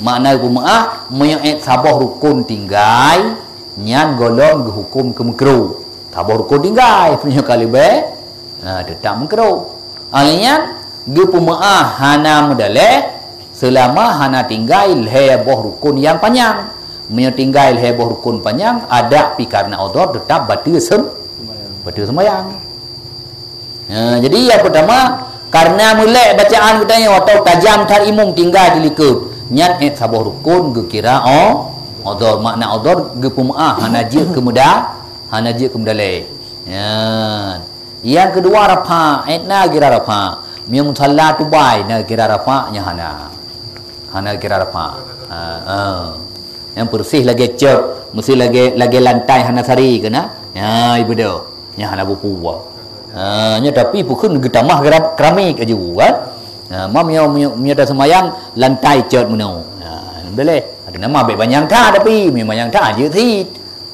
Makna geupeumeu'ah, meunyoe ék saboh rukun tinggai, nyan gohlom geuhuköm keu meukruh. Saboh rukun tinggai, meunyoe ka leubeh, ha, teutap meukruh. Óh lheueh nyan, geupeumeu'ah hana meudaleh, seulama hana tinggai lhèe boh rukun nyang panyang. Meunyoe tinggai lhèe boh rukun panyang, adak pih karena udhur teutap bateue sem-, bateue seumayang. Ha, jadi nyang peurtama, karena meulek bacaan geutanyoe atau tajam that imum tinggai di likot, nyan ék saboh rukun geukira o-, Udhur, makna udhur, geupeumeu'ah, hana jeuet keu meuda-, hana jeuet keu meudaleh. Nyan. Nyang keudua rafa', eh, na kira rafa'. Meunyoe musalla tubai na kira rafa', nyan hana. Hana kira rafa'. Ha, ha. Nyang beureuséh lagèe cot, meusti lagèe, lagèe lantai hana sari keunan. Ya, ibu dah. Nyan hana bupu. Ha, nyan tapi pukon geutamah kera-, keramik aju kan. Ha, ma meunyoe, meunyoe, meunyoe taseumayang lantai cot meunoe. Ha, boleh. Ada nama bèk banyang that tapi, meunyoe banyang that jeuet cit.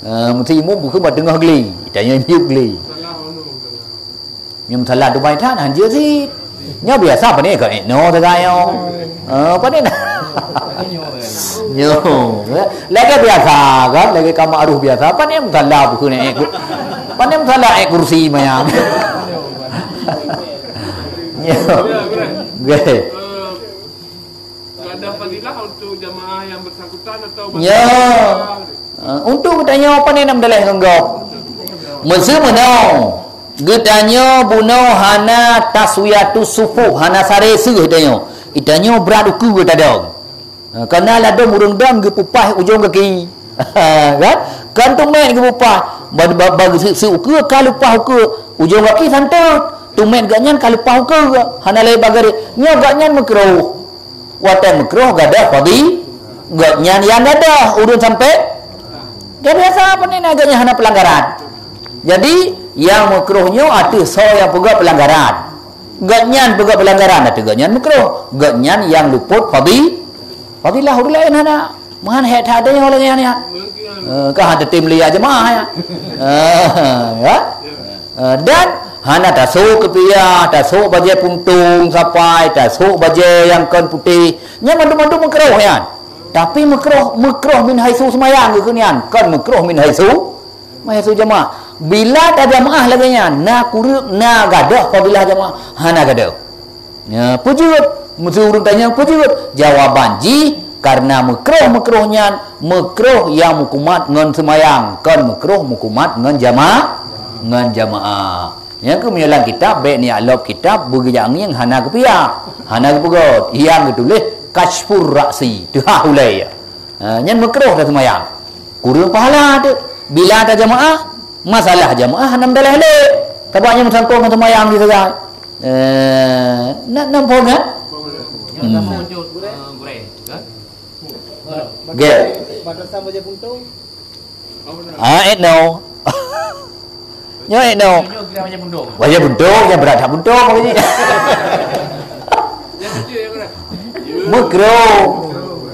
Ha, meusti imum pukon bak teungoh glé. Tanyoe miyup glé. Nyoe meusalah dubai that hanjeuet cit. Nyoe biasa pane ka ék no sagai nyoe. Eh, pane na. Nyoe. Lagèe biasa kan, lagèe ka ma'ruf biasa. Pane meusalah buku ni ék. Pane meusalah ék kursi maya. Nyoe. Oke. Ada fadilah untuk jamaah yang bersangkutan atau Ya. Ah, untuk geutanyoe pane na meudaleh ngon gob. Meuseu meunoe, geutanyoe bunoe hana taswiyatus sufuh, hana saré seuh geutanyoe. Geutanyoe brat ukeue tadong. Ah, kana ladom ureueng dong geupeupah ujong gaki. Kan? Kan teumèt geupeupah. Ba, ba, ba, seu, seu ukeue ka leupah ukeue. Ujong gaki santot. Teumèt gobnyan ka leupah ukeue. Hana lé bagari. Nyoe gobnyan meukruh. Watèe meukruh gadoh fadi-, gobnyan nyang gadoh, ureueng sampai. Dia biasa pane na gobnyan hana pelanggaran. Jadi, nyang meukruh nyoe ateueh soe nyang peugah pelanggaran. Gobnyan peugah pelanggaran ateueh gobnyan meukruh. Gobnyan nyang luput fadi-, fadilah, ureueng laén hana. Meuhan hék that nyoe lagèe nyan. Eh, ka hana tem lia jemaah ya. Eh, ya. Eh, dan hana tasok keupiah, tasok bajèe puntông sapai, tasok bajèe nyang kon putéh. Nyan mandum-mandum meukruh nyan. Tapi meukruh, meukruh min haitsu seumayang geukheun nyan, kon meukruh min haitsu, min haitsu jamaah. Bila tajamaah lagèe nyan, na kureueng, na gadoh fadilah jamaah, hana gadoh. Ya, peujeuet. Meuseu ureueng tanyong peujeuet. Jawaban jih, karena meukroh-meukroh nyan, meukroh nyang meukumat ngon seumayang, kon meukroh meukumat ngon jama-, ngon jamaah. Nyang keuh meunyoe lam kitab, bèk neujak lop kitab, beugeujak ngieng hana geupiah, hana geupeugöt. Nyang geutuléh, kasyfur ra'si, teuhah ulèe. Ha, nyan meukroh taseumayang. Kureueng pahala teuh. Bila tajamaah, masalah jamaah hana meudalah lé. Sabab nyan meusangkot ngon seumayang jih sagai. Eh, na, na muphom nyan? Hmm. Gèt. Ah, eh, no. Nyoe, eh, no. Bajèe buntông, nyang brat that buntông lagèe nyan. Meukroh.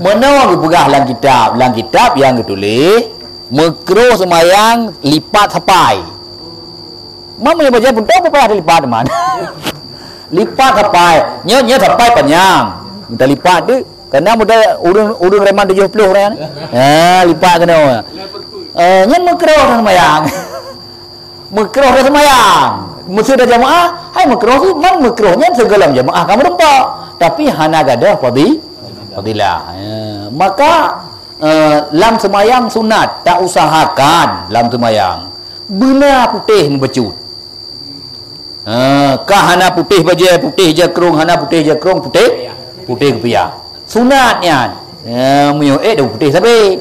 Meunoe geupeugah lam kitab, lam kitab nyang geutuléh, meukroh seumayang lipat sapai. Mam, meunyoe bajèe buntông, peue payah talipat, man. Lipat sapai. Nyoe, nyoe sapai panyang. Talipat tu, karena muda ureueng, ureueng reman tujoh ploh orang. Ha, lipat keunoe. Eh, nyan meukroh seumayang. Meukroh dah seumayang. Meuseu dah jamaah, hai meukroh tu, man meukroh nyan sigohlom jamaah ka meurumpok. Tapi hana gadoh fadi-, fadilah. Ya. Maka, eh, lam seumayang sunat, tausahakan lam seumayang beuna putéh meubacut. Ha, ka hana putéh bajèe, putéh jakrong, hana putéh jakrong, putéh, putéh keupiah. Sunat nyan. Ha, meunyoe ék dah putéh sabe.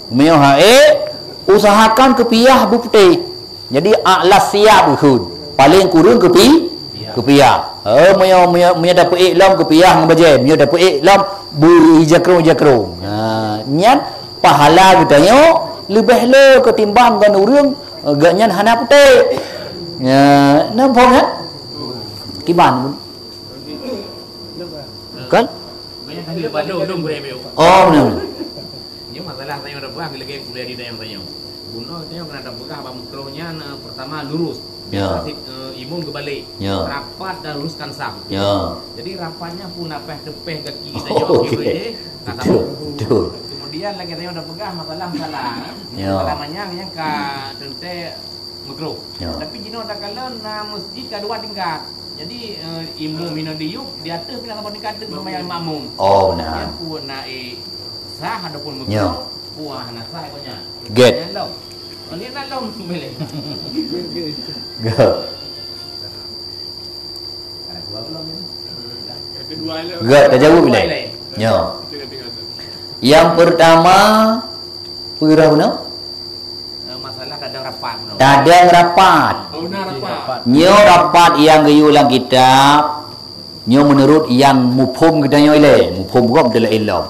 Meunyoe han ék, usahakan keupiah beuputéh. Jadi, a'las siyab geukheun. Paleng kureueng keupi-, keupiah. Oh, meunyoe, meunyoe, meunyoe tapeuék lom keupiah ngon bajèe, meunyoe tapeuék lom beu-, jakrong-jakrong. Ha, nyan pahala geutanyoe leubeh le ketimbang ngon ureueng, eh, gobnyan hana putéh. Ya, na muphom nyan? Kiban. Kan? Banyak kali bandum-dum gurèe miyup. Oh, benar. Nyoe masalah tanyoe dah peugah lagèe kuliah di tanyoe-tanyoe. Bunoe tanyoe keuneuk tapeugah bak meukroh nyan, eh, pertama lurus. Ya. Pasti, eh, imum geubalek. Ya. Rapat dan luruskan saf. Ya. Jadi rapat nyan pun napèh teupèh gaki tanyoe. Oh, okey. Betul, betul. Kemudian lagèe tanyoe dah peugah masalah-masalah. Ya. Masalah manyang nyang ka teuntèe meukroh. Ya. Tapi jinoe takalon na meuseujid ka dua tingkat. Jadi, eh, imum hinoe diyup, di ateueh pih na saboh tingkat teuk seumayang makmum. Oh, benar. Nyan peue na, eh, sah ataupun meukroh, peue hana sah ikôt nyan. Gèt. Nyan lom. Oh, nyan na lom mileh. Gèt. Ada dua belum ni? Gèt, tajaweueb ilèe. Ya. Nyang pertama, Peue rhah bunoe? Eh, masalah tadong rapat bunoe. Tadong rapat. Oh, na rapat. Nyoe rapat nyang geuyue lam kitab. Nyoe meunurot nyang muphom geutanyoe ilée, muphom gob teulah ilom.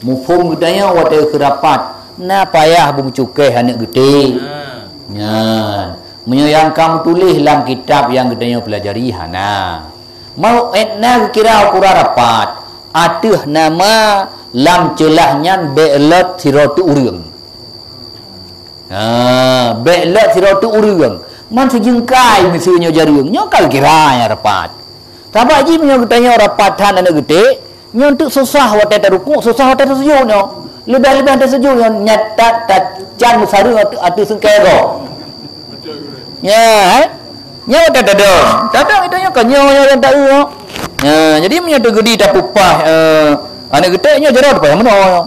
Muphom geutanyoe watée keu rapat, na payah beumeucukéh aneuk geuték. Ha. Nyan. Meunyoe nyang ka meutuléh lam kitab nyang geutanyoe peulajari hana. Mau étna geukira ukuran rapat, ateueh nama lam ceulah nyan bék lot sidroe teuk ureuëng. Ha, bék lot sidroe teuk ureuëng. Man sijeungkai miseue nyoe jareueng, nyoe ka geukira nyang rapat. Sabab jih meunyoe geutanyoe rapat that aneuk geuték, nyoe teuk susah watée tarukuk, susah watée tasujut nyoe. Leubeh-leubeh tasujut nyoe, nyan that, that can meusareueng ateueh, ateueh seungkée gob. Ya, eh? Nyoe watée tadong. Tadong itu nyoe ka nyoe, nyoe nyang taeu nyoe. Ya, jadi meunyoe teugeudi tapupah, eh, aneuk geuték nyoe jaroe tapayah meunoe nyoe.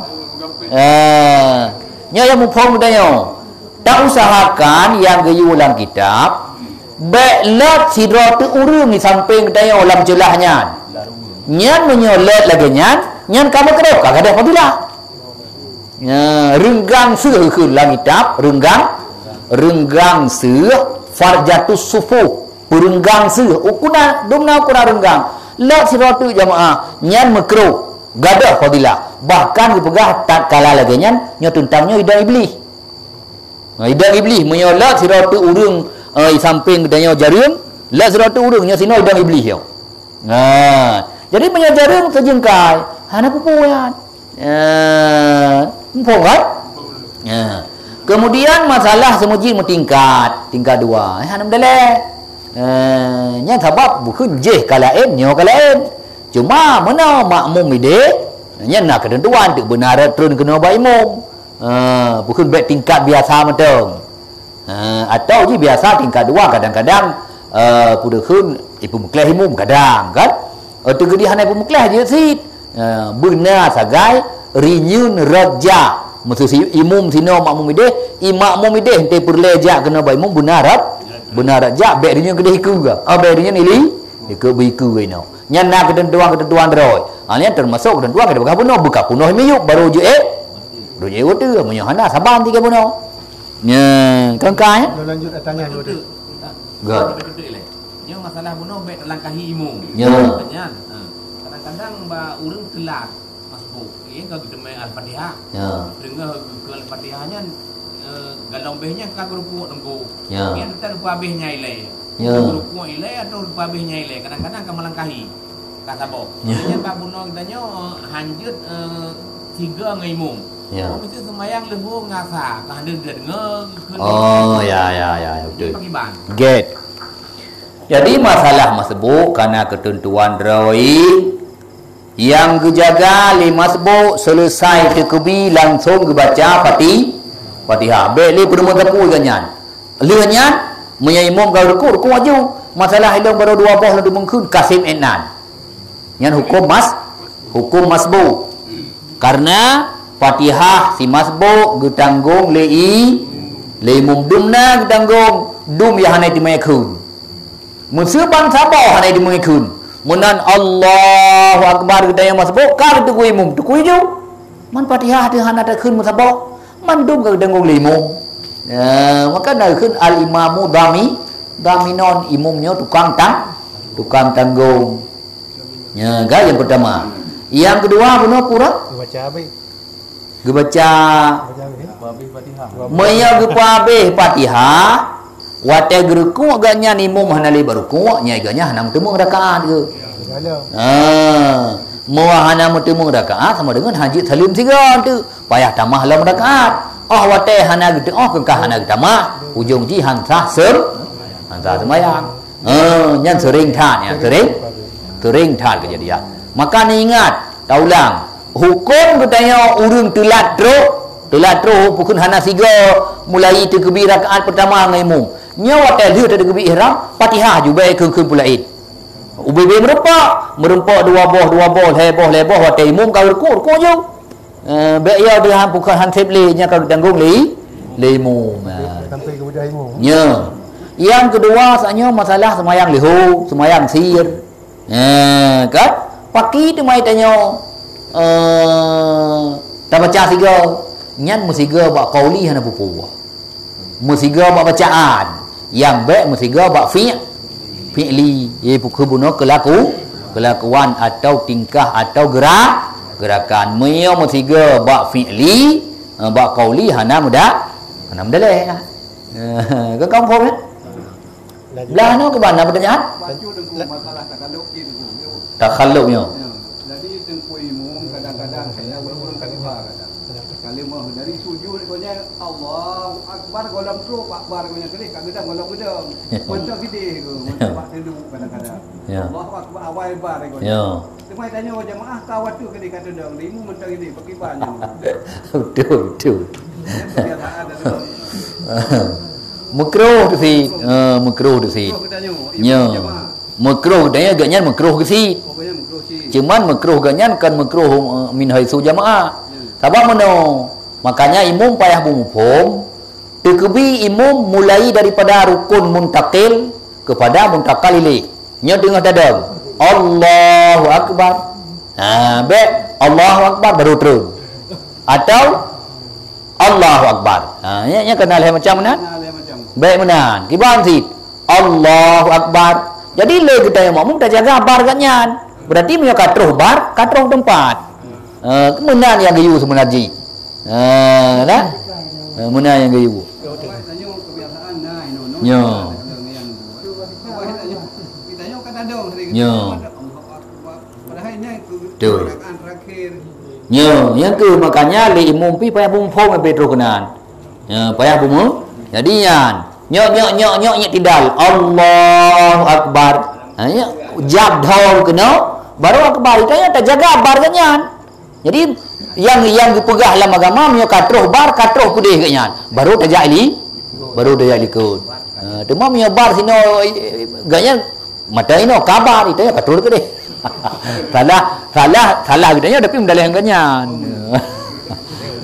Ya. Nyoe nyang muphom geutanyoe. Tausahakan nyang geuyue lam kitab, bék lot sidroe teuk ureuëng di sampéng geutanyoe lam ceulah nyan. Nyan meunyoe lot lagée nyan, nyan ka meukeureuh, ka gadôh fadilah. Nya, reunggang seuh kheun lam kitab, reunggang, reunggang seuh farjatus sufuh, peureunggang seuh, ukuran, dumna ukuran reunggang. Lot sidroe teuk jamaah, nyan meukeureuh, gadôh fadilah. Bahkan geupeugah tatkala lagée nyan, nyoe teuntang nyoe idang Iblih. Ha, idang Iblih, meunyoe lot sidroe teuk ureuëng, eh, di sampéng geutanyoe jareueng, lot sidroe teuk ureuëng, nyoe sinoe idang Iblih nyoe. Ha, jadi meunyoe jareueng sijeungkai, hana peue-peue nyan. Eh, muphom kan? Ya. Kemudian masalah seumeujid meutingkat, tingkat dua. Eh, hana meudaleh. Eh, nyan sabab bukon jih ka laén, nyoe ka laén. Cuma meunoe makmum ideh, nyan na keuteuntuan teuk beuna rot treun keunoe bak imum. Eh, bukon bék tingkat biasa mantong. Ha, atau jih biasa tingkat dua kadang-kadang, eh, peue kheun ipeumeukleh imum kadang kan. Eh, teugeudi hana ipeumeukleh jeuet cit. Eh, beuna sagai rinyeun rot jak. Meuseu si imum sinoe makmum ideh, i makmum ideh teupeureulee jak keunoe bak imum beuna rot, beuna rot jak bék rinyeun keudeh ikeue. Ah, bék rinyeun ili, ikeue beuikeue inoe. Nyan na keuteuntuan-keuteuntuan droe. Ah, nyan teumasok keuteuntuan keudeh peugah bunoe, beuka bunoe miyueb baru jeuet. Jeuet wote, meunyoe hana saban tiga bunoe. Nya, kangkai, eh? Lanjut tanya dulu. Good. Nyoe masalah bunoe bék talangkahi imum. Ya. Nyan, ha. Kadang-kadang bak ureuëng teulat masbuk. Iya ka geuteumé Al-Fatihah. Ya. Deungoe geukheun Al-Fatihah nyan, eh, galom béh nyan ka geurukuk teungku. Ya. Nyan teutab leupah béh nyan ilée. Ya. Geurukuk ilée atau leupah béh nyan ilée. Kadang-kadang ka meulangkahi. Ka saboh. Ya. Nyan bak bunoe geutanyoe, eh, hanjeuet, eh, sigoe ngon imum. Ya. Oh, mesti seumayang leuhô ngon asa. Ka hana deungoe geukheun. Oh, ya, ya, ya, ya, betul. Pakiban. Get. Jadi, masalah masbuk kana keuteuntuan droe nyang geujaga lé masbuk, seuleusai teukeubie langsong geubaca Fati-, Fatihah. Bék lé peurumoh teupeu geuh nyan. Lheueh nyan, meunyoe imum ka rukuk, rukuk aju. Masalah ilong baroe dua boh laju meungkheun, ka seb étnan. Nyan huköm mas-, huköm masbuk. Karena Fatihah si masbuk geutanggong lé i-, lé imum, dum na geutanggong, dum nyang hana teumé kheun. Meuseu ban saboh hana teumé kheun. Meunan Allahu Akbar geutanyoe masbuk, ka geuteukui imum, teukui ju. Man Fatihah teuh hana takheun meusaboh, mandum ka geutanggong lé imum. Ya, maka na kheun al-imamu dhami-, dhaminon, imum nyoe tukang tang-, tukang tanggong. Ya, kan yang pertama. Yang kedua, bunoe pura? Baca habis. Geubaca. Baca habis. Meunyoe geupeuhabéh Fatihah, watée geurukuk geuhnyan imum hana lé bak rukuk, nyan geuhnyan hana meuteumé rakaat geuh. Ha. Meunyoe hana meuteumé rakaat sama deungon hanjeuet saleuem sigoe teuk, payah tamah lom rakaat. Oh watée hana geuteuoh keu ka hana geutamah, ujong jih han sah sem-, han sah seumayang. Ha, nyan seuring that, nyan seuring, seuring that keujadian. Maka neuingat, taulang, huköm geutanyoe ureuëng teulat troh, teulat troh bukon hana sigoe mulai teukeubie rakaat peutama ngon imum. Nyoe watée lheueh teukeubie ihram, Fatihah ju bék kheun-kheun peulaén. Ubé-bé meurumpok, meurumpok dua boh, dua boh, lhée boh, lhée boh, watée imum ka rukuk, rukuk ju. Eh, bék yo deuh han bukon han seb lé, nyan ka geutanggong lé, lé imum. Sampai kepada imum. Nya. Yang kedua, saat nyoe masalah seumayang leuhô, seumayang sir. Eh, kan? Paki teuma tanyoe, eh, tabaca sigoe. Nyan meusigoe bak qauli hana peue-peue. Meusigoe bak bacaan. Nyang bék meusigoe bak fi-, fi'li. Ié pukeuh bunoe keulaku, keulakuan atau tingkah atau geura-, geurakan. Meunyoe meusigoe bak fi'li, eh, bak qauli hana meuda-, hana meudaleh. Ka kamu faham, ya? Blah nyoe keu bana pertanyaan? Baca Teungku masalah takhaluf cit Teungku. Takhaluf nyoe. Ya. Jadi Teungku Imum kadang-kadang saya ureueng khalifah kadang. Kalimah dari sujud ko nya Allahu Akbar gohlom trok akbar ko nya keudeh ka geudong gohlom geudong. Mantong sideh ko, mantong bak tunduk kadang-kadang. Ya. Allahu Akbar awai bar ko nya. Ya. Teuma tanyoe jamaah ka watèe keudeh ka tundong, imum mantong sideh, pakriban nyoe. Betul, betul. Kebiasaan dah tu. Makruh tu sit. Ha, makruh tu sit. Makruh geutanyoe, imum jamaah. Ya. Makruh geutanyoe, geuhnyan makruh geusit. Oh, geuhnyan makruh sit. Cuman makruh geuhnyan kan makruh, eh, min haitsu jamaah. Ya. Sabab meunoe, makanya imum payah beumuphom, teukeubi imum mulai daripada rukun muntakil kepada muntakal ilaih. Nyoe teungoh tadong, Allahu Akbar. Ha, bék Allahu Akbar baru treun. Atau Allahu Akbar. Ha, nya, nya keunan lhèe macam meunan. Keunan lhèe macam. Bék meunan. Kiban sit. Allahu Akbar. Jadi lé geutanyoe makmum tajaga bar geuhnyan. Berarti meunyoe ka troh bar, ka troh teumpat. Eh, meunan nyang geuyue seubeuna jih. Eh, dah? Eh, meunan nyang geuyue. Nyo. Nyo. Betul. Nyo, nyang keu makanya lé imum pih payah beumuphom leubeh troh keunan. Ya, payah bumu. Jadi nyan, nyok, nyok, nyok, nyok, nyok tidal. Allahu Akbar. Ha, ya, jab dhol keunoe, baru akbar. Itu yang terjaga bar kan nyan. Jadi yang, yang dipeugah lam agama, meunyoe ka troh bar, ka troh keudeh geuhnyan. Baru tajak ili, baru tajak likot. Ha, teuma meunyoe bar sinoe, geuhnyan Mata inoe kabar, itu ya betul ke deh? Salah, salah, salah geutanyoe tapi meudaleh ngon nyan.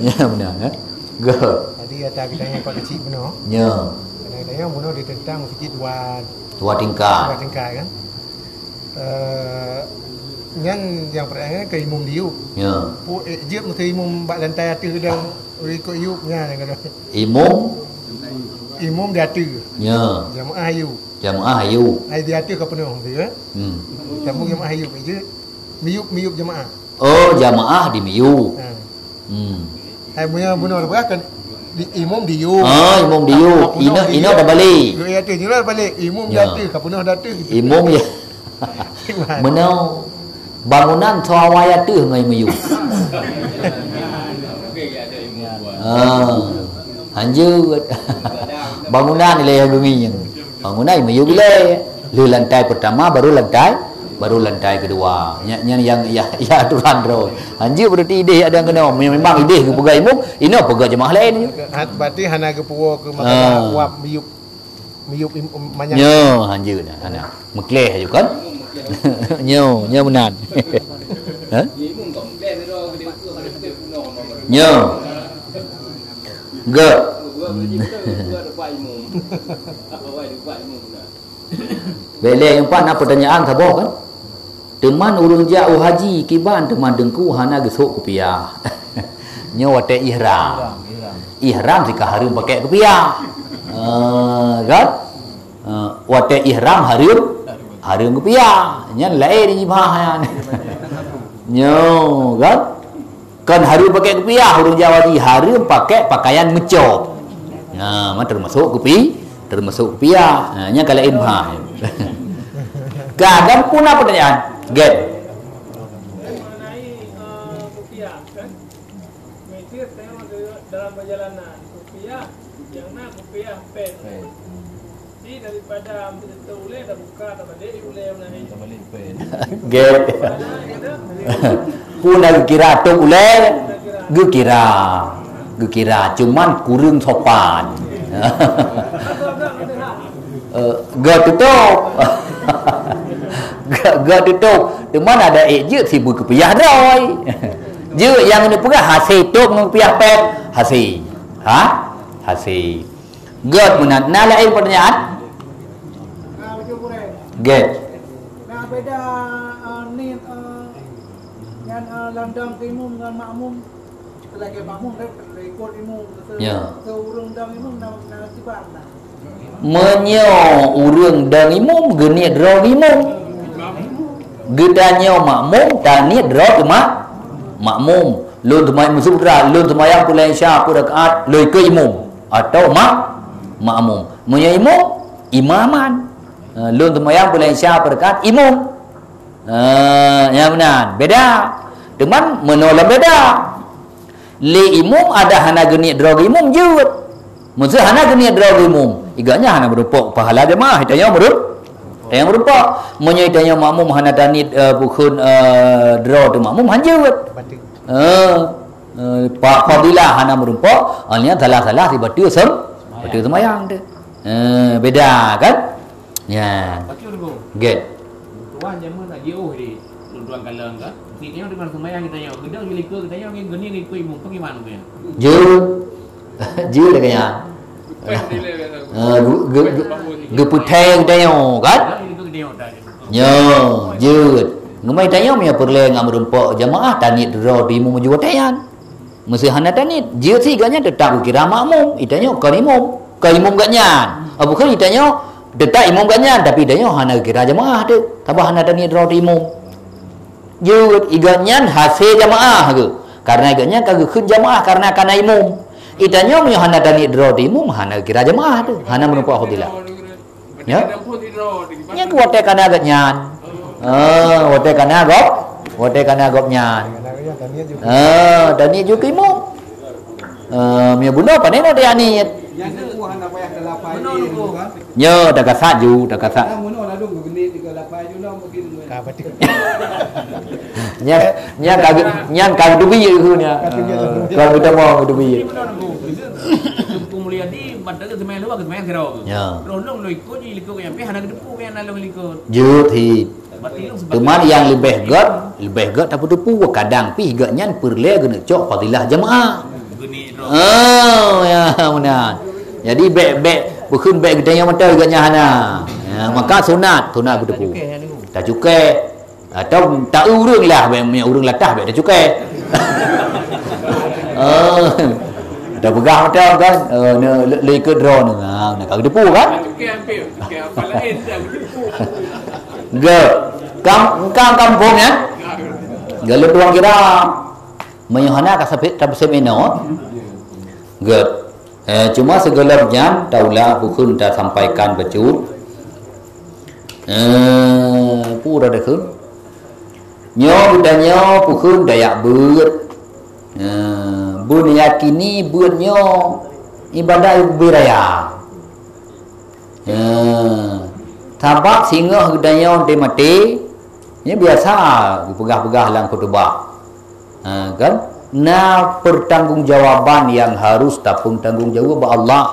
Ya, benar, ya. Good. Jadi, ata geutanyoe Pak Keuchik bunoe. Ya. Kadang-kadang bunoe ditentang meuseujid dua, dua tingkat. Dua tingkat, kan? Eh, nyan nyang pertama kan ke imum diyup. Ya. Pu-, eh, jeuet meuseujid imum bak lantai ateueh dan ikot yup nyan, kan? Imum? Imum di ateueh. Ya. Jamaah yup. Jamaah ayub. Ai di ateueh ka peunoh tu, ya. Hmm. Kamu jamaah ayub je. Miyub, miyub jamaah. Oh, jamaah di miyub. Ha. Hmm. Ai punya bunoe leubeh kan di imum di yub. Ah, imum di yub. Inoe, inoe dah balik. Di ateueh je lah balik. Imum di ateueh, ka peunoh di ateueh. Imum ya. Meunoe bangunan soe awai ateueh ngon miyub. Ah, hanjeuet. Bangunan ilée gumi. Bangunan miyub ilée. Lheueh lantai pertama, baru lantai, baru lantai kedua. Nya, nya yang, ya, ya aturan droe. Hanjeuet berarti ideh ada kena. Memang ideh geupeugah imum, inoe peugah jemaah lain. Hat, berarti hana geupuwoe ke masalah wab miyub. Miyub im-, im-, manyang. Nyo, hanjeuet dah, hana. Meukleh aju kan? Nyo, nyo meunan. Ha? Nyo. Geuh. Bék lé nyang pat na peutanyaan saboh kan? Teuma ureuëng jak u haji kiban teuma teungku hana geusok kupiah. Nyoe watée ihram. Ihram sika hareuem pakai kupiah. Eh, kan? Eh, watée ihram hareuem, hareuem kupiah. Nyan laén jibah nyan. Nyoe kan? Kan hareuem pakai kupiah, ureuëng Jawa di hareuem pakai pakaian meucop. Nah, mah termasuk kupi, termasuk kupiah. Nah, nya kalau ilmu ha. Ka, kan pun apa pertanyaan? Gen. Mengenai, eh, kupiah, kan? Mikir tengok dalam perjalanan. Kupiah, yang nak kupiah pen. Jadi daripada ambil tu uleh dah buka, dah balik uleh mana ni. Dah balik pen. Gét. Pun dah geukira tôp ulée, geukira. Geukira, cuman kureueng sopan. Eh, geututup. Geu-, geututup. Cuman ada ék jeuet si beukupiah droe. Jeuet nyang neupeugah hase tôp ngon kupiah pet. Hase. Ha? Hase. Gét meunan. Na laén pertanyaan? Gét. Nah, beda, eh, ni, eh, nyan, eh, lam dam imum ngon makmum. Ya. Meunyoe ureuëng dong imum geuniet droe imum, geutanyoe makmum taniet droe teuh mak-, makmum. Lôn teuma-, meusutra, lôn seumayang peureulee Isya peuet rakaat, lôn ikot imum atau mak-, makmum. Meunyoe imum, imaman. Eh, lôn seumayang peureulee Isya peuet rakaat, imum. Eh, nyang meunan, beda. Teuma meunoe lom beda. Lé imum adak hana geuniet droe geuimum jeuet. Meuseu hana geuniet droe geuimum, iganya hana meurumpok pahala jamaah, itanyoe meurup-, itanyoe meurumpok. Meunyoe itanyoe makmum hana taniet, eh, bukon, eh, droe teuh makmum, han jeuet. Eh, eh, pa-, fadilah hana meurumpok, hanya salah-salah sibateue sem-, bateue seumayang teuh. Eh, beda kan? Nyan. Bacut, Teungku. Gét. Tuan jameun nak jiôh di lôn tuan kalon ka. Di tanyoe deungon seumayang geutanyoe. Geudong ju likot geutanyoe ngon geunie ngon ikot imum. Bagaimana tu ya? Jeuet. Jeuet lagèe nyan. Bukan nilai lah. Ah, gu-, gu-, gu-, geupeutèe geutanyoe, kan? Geudong ju likot geutanyoe dah. Nyo, jeuet. Ngeumai tanyoe meunyoe peureulèe ngon meurumpok jamaah, taniet droe teuh imum ju watèe nyan. Meuseu hana taniet, jeuet si gobnyan teutap geukira makmum, itanyoe kon imum, kon imum gobnyan. Ah, bukon itanyoe teutap imum gobnyan, tapi itanyoe hana geukira jamaah teuh, sabab hana taniet droe teuh imum. Jeuet, gobnyan hasé jamaah geuh, karena gobnyan ka geukheun jamaah karena kana imum. Itanyoe meunyoe hana taniet droe teuh imum, hana geukira jamaah teuh, hana meurumpok fadilah. Ya? Nyan keuh watèe kana gobnyan. Ah, watèe kana gob, watèe kana gobnyan. Ah, taniet ju keu imum. Ah, meunyoe bunoe pane nyoe taniet. Nyoe, takasat ju, takasat. Nyan, nyan ka, nyan ka geuteubiet geuh nyan. Ah, ka geutamong geuteubiet. Teungku Mulyadi, mantong seumai luwa, seumai sidroe. Ya. Roh lôn lôn ikot, jih likot nyang pih hana geuteupeue nyang na lôn likot. Jeuet hi. Berarti lôn Teuma nyang leubeh gét, leubeh gét tapeuteupeue, kadang pih gét nyan peureulèe geuneuk cok fadilah jamaah. Geunie droe. Oh, ya, meunan. Jadi bèk, bèk, bukon bèk geutanyoe mantong gét nyan hana. Ya, maka sunat, sunat beuteupeue. Tacukèe. Atau ta-eu ureueng lah, bèk meunyoe ureueng latah bèk tacukèe. Oh. Tapeugah mantong kan, eh, ne, le, le ikot droe neuh. Ha, na ka geuteupeue kan? Tacukèe hampir, tacukèe apa laén dah geuteupeue. Gét. Kam, kam kampung ya? Gét lôn tuan kira. Meunyoe hana ka sampai, ka sampai inoe. Gét. Eh, cuma sigohlom nyan, taula bukon tasampaikan bacut. Eh, peue dah deukeue. Nyoe geutanyoe bukon tajak beuet. Eh, beuyakini beuet nyoe ibadat ubé raya. Eh, sabab singoh geutanyoe teuh maté, nyan biasa geupeugah-peugah lam khutubah. Ha, kan? Na pertanggungjawaban nyang harus tapeutanggungjaweub bak Allah.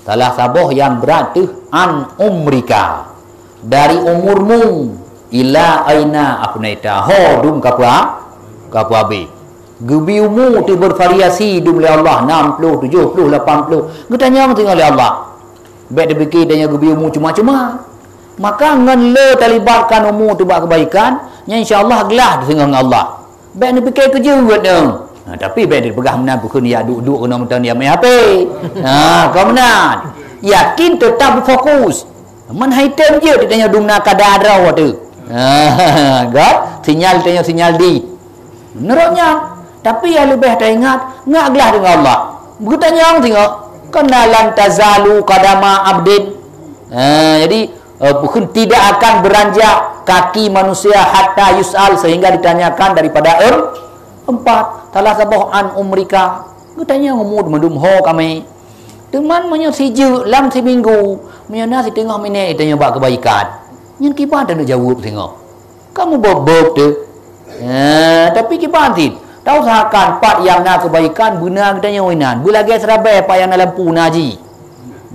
Salah saboh nyang brat teuh an umrika. Dari umurmu ila aina afnaita. Ho dum ka peuha-, ka peuhabéh. Geubi umu teuh bervariasi dum lé Allah, enam puluh, tujuh puluh, lapan puluh. Geutanyong singoh lé Allah. Bèk tapike tanyoe geubi umu cuma-cuma. Maka ngon le talibatkan umu teuh bak keubaikan, nyan insya Allah glah singoh ngon Allah. Bèk neupike keu jeuet nyoe. Ha, tapi bèk neupeugah meunan bukon ya duek-duek keunoe meutan ya main H P. Ha, kon meunan. Yakin teutap fokus. Man hai tem jeuet tanyoe dum na kada droe teuh. Ha, gét, sinyal tanyoe sinyal di. Meunurot nyan, tapi nyang leubeh taingat, ngak glah deungon Allah. Beutanyong singoh, "Kana lan tazalu qadama abdin." Ha, jadi, eh, bukon tidak akan beranjak kaki manusia hatta yus'al, sehingga ditanyakan daripada em-, empat. Salah saboh an umrika. Geutanyong umu meudum ho kami. Teuma meunyoe sijeuk lam siminggu, meunyoe na siteungoh minèt tanyoe bak keubaikan, nyan kiban taneuk jaweueb singoh. Kamoe bob-bob teuh. Eh, tapi kiban cit, tausahakan pat nyang na keubaikan beuna geutanyoe inan. Beulagèe seurabai pat nyang na lam peue na jih.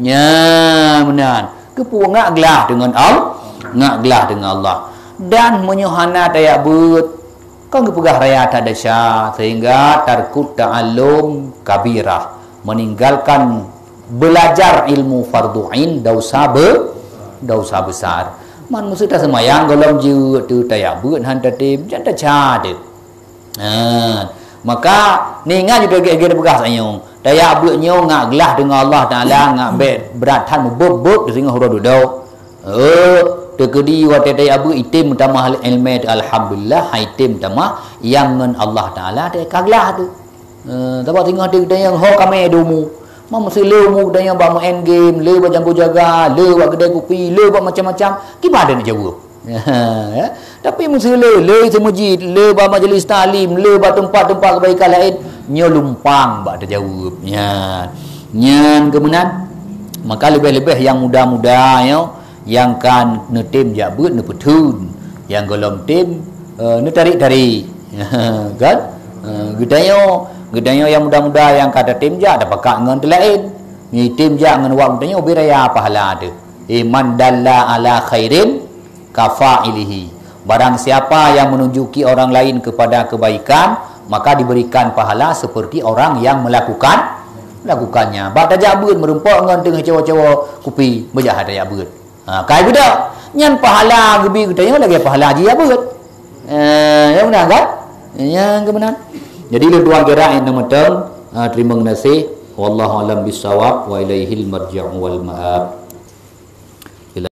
Nyan meunan. Keupeue ngak glah deungon Al-, ngak glah deungon Allah. Dan meunyoe hana tajak beuet, kon geupeugah raya that desya, sehingga tarkut ta'allum kabirah, meninggalkan belajar ilmu fardhu ain, dosa be-, dosa besar. Man meuseu taseumayang gohlom jeuet teuh tajak beuet han tatem, jan taca teuh. Ha, Maka, neuingat ju teuga-teuga teupeugah saat nyoe. Tajak beuet nyoe ngat glah deungon Allah Taala, ngat bèk brat that meubôb-bôb di singoh uroe dudoe. Eh, teukeudi watèe tajak beuet item meutamah ilmè teuh, alhamdulillah, hai item meutamah nyang ngon Allah Taala teuka glah teuh. Eh, sabab singoh teuh geutanyoe ho kamè deuh umu. Ma meuseuleu umu geutanyoe bak main game, le bak jambu jaga, le bak keudè kupi, le bak macam-macam. Kiban taneuk jaweueb? Ya. Tapi meuseuleu, le seumeujid, le bak majlis taklim, le bak teumpat-teumpat keubaikan laén, nyoe lumpang bak tajaweueb. Ya. Nyan keuh meunan. Maka leubeh-leubeh nyang muda-muda nyoe, nyang ka neutem jak beuet neupeutheun, nyang gohlom tem, eh, neutarék-tarék. Kan? Eh, geutanyoe, geutanyoe nyang muda-muda nyang ka tatem jak tapakat ngon teulaén. Neutem jak ngon awak geutanyoe ubé raya pahala teuh. Eh, man dalla ala khairin kafa'ilihi. Barang siapa yang menunjuki orang lain kepada kebaikan, maka diberikan pahala seperti orang yang melakukan melakukannya. Bak tajak beuet meurumpok ngon teungoh cawa-cawa kupi, beujah tajak beuet. Ha, kai beudôh. Nyan pahala geubi geutanyoe lagèe pahala jih jak beuet. Eh, ya beuna kan? Nyang keuh meunan. Jadi lôn tuan kira nyang mantong, ah, terima kasih. Wallahu a'lam bissawab wa ilaihil marji'u wal ma'ab.